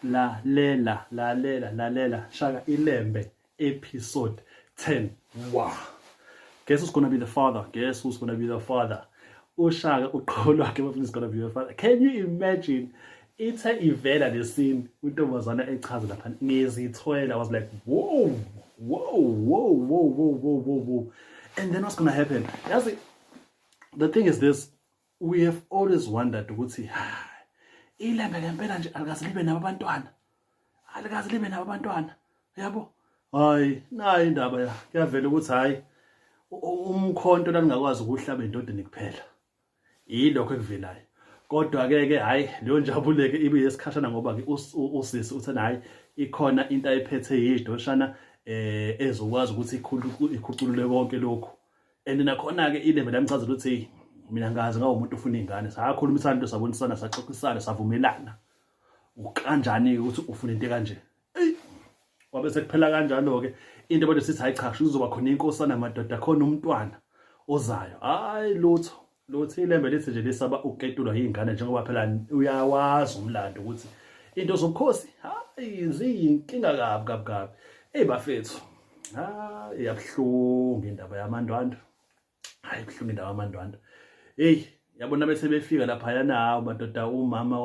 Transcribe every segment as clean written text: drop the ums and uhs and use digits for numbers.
Lalela, lalela, lalela. Shaka Ilembe episode 10. Wow. Guess who's gonna be the father? Guess who's gonna be the father? UShaka uqobo lwakhe bafuna is gonna be the father. Can you imagine? Ithe ivela le scene untombazana echaza lapha ngizithwele. I was like, whoa, whoa, whoa, whoa, whoa, whoa, whoa, whoa. And then what's gonna happen? Yazi, the thing is this, we have always wondered ukuthi ilembe ngempela nje alikaze libe nabo abantwana, alikaze libe nabo abantwana, yabo. Hayi, nayi indaba ya kuyavela ukuthi hayi, umkhonto lalingakwazi ukuhlaba endodeni kuphela, yilokho ekuvelayo. Kodwa ke ke hayi, leyo njabuleke ibe yesikhashana ngoba ke usisi uthi hayi, ikhona into ayiphethe yidoshana ezokwazi ukuthi ikhuculule konke lokhu. And nakhona ke ilembe lamchazela ukuthi mina ngazi ngawo umuntu ufuna ingane, sakhulumisana into, sabonisana, saxoxisana, savumelana ukanjani ukuthi ufuna into kanje. Eyi, wabe sekuphela kanjalo-ke into abantu sithi hayi cha, kuzoba khona inkosana madoda, khona umntwana ozayo. Hayi, lutho lutho, ilembe lithi nje lisaba ukuketulwa yingane, njengoba phela uyawazi umlando ukuthi into zobukhosi hayi ziyinkinga kabi kabi kabi. Eyi bafethu, hayi, yabuhlungu indaba yamandwandwe, hayi, buhlungu indaba yamandwandwe. Hey, yabona bese befika laphayana, hawu madoda, umama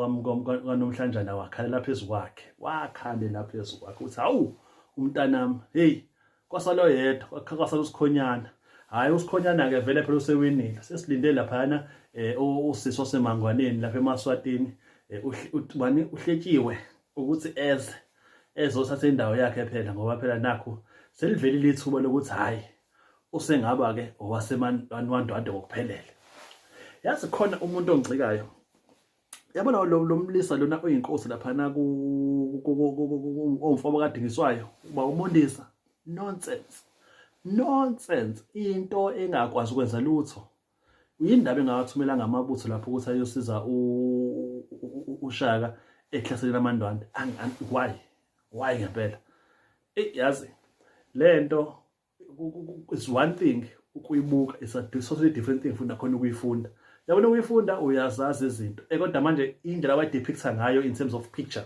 kaNomhlanjana wakhalela phezu kwakhe, wakhalela phezu kwakhe ukuthi hawu umntanami, hey, kwasala oyedwa, kwasala uSikhonyana. Hhayi, uSikhonyana-ke vele phela usewinile, sesilinde laphayana usisi osemangwaneni lapha emaSwatini, bani uhletshiwe ukuthi eze ezothatha indawo yakhe phela, ngoba phela nakhu selivelile ithuba lokuthi hhayi, usengaba-ke owaseMandwandwe ngokuphelele. Yazi khona umuntu ongicikayo, yabona lo mlisa lona oyinkosi laphana omfobo kadingiswayo, uba umondisa nonsense, nonsense, into engakwazi ukwenza lutho. Uyindaba engawathumela ngamabutho lapho ukuthi ayosiza uShaka ekuhlaseleni amandwandwe? Why ngempela? Eyi, yazi lento is one thing ukuyibuka, is a totally different thing futhi nakhona ukuyifunda. Yabona, ukuyifunda uyazazi izinto, kodwa manje indlela abayidepicta ngayo in terms of picture,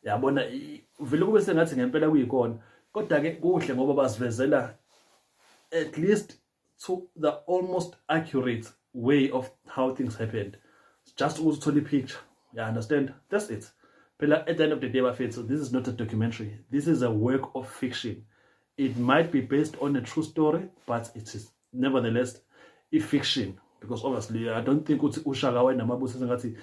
yabona, vele kube sengathi ngempela kuyikona. Kodwa-ke kuhle ngoba basivezela at least to the almost accurate way of how things happened, just ukuthi uthole i-picture, you understand? That's it phela. At the end of the day bafethu, this is not a documentary, this is a work of fiction. It might be based on a true story, but it is nevertheless a fiction, because obviously I don't think ukuthi uShaka wayenamabutho sengathi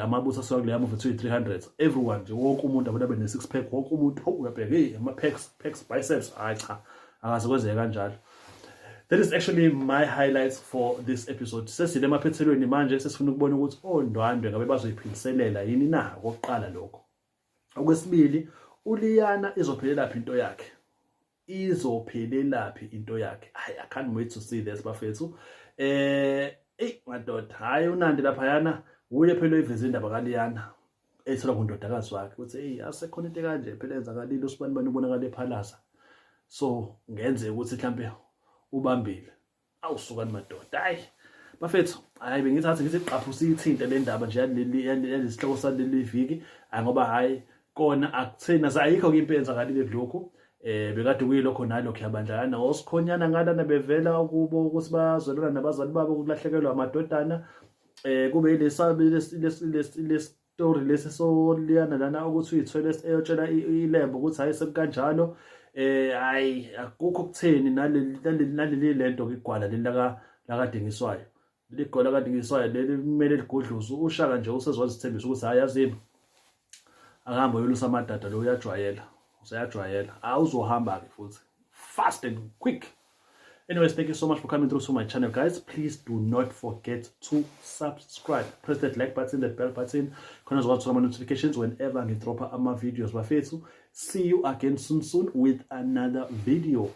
amabutho asuka kuleya movie 2 300, everyone nje, wonke umuntu abantu abe ne-six pack, wonke umuntu, oh, uyabheka, hey, ama-pecs, pecs, biceps. Hayi cha, akaze kwenzeke kanjalo. That is actually my highlights for this episode. Sesile emaphethelweni manje, sesifuna ukubona ukuthi oNdwandwe ngabe bazoyiphindiselela yini na, okokuqala lokho. Okwesibili, uLiyana izophelelaphi into yakhe, izophelelaphi into yakhe? Hayi, I can't wait to see this bafethu. Eyi madoda, hayi, uNandi laphayana uye phela uyiveze indaba kaLiyana ethola kundodakazi wakhe ukuthi hey, asekhona into kanje phela enzakalile, usibani bani ubonakala ephalaza, so ngenzeka ukuthi mhlambe ubambile. Awusukani madoda, hayi bafethu, hayi, bengithathi ngithi qaphu siyithinte le ndaba nje yaleli yalesihloko saleli viki, hayi ngoba hayi kona akutheni ayikho ke impi eyenzakalile kulokhu. Bekade kuyilokho nalokho yabandlana osikhonyana ngalana bevela kubo ukuthi bayazwelana nabazali babo ukulahlekelwa amadodana, kube yilesa lesi story lesi soliyana lana ukuthi uyithwele, eyotshela ilembe ukuthi hayi, sekukanjalo. Hayi, akukho kutheni naleli naleli lento igwala leli laka lakadingiswayo, ligwala kadingiswayo leli kumele ligudluze uShaka nje, usezwazithembisa ukuthi hayi, yazini, akahambe uyolusa amadada lo, uyajwayela, useyajwayela, awuzohamba-ke futhi fast and quick. Anyways, thank you so much for coming through to my channel, guys. Please do not forget to subscribe, press that like button, that bell button, khona uzokwazi ama notifications whenever ngidropa ama videos bafethu. See you again soon soon with another video.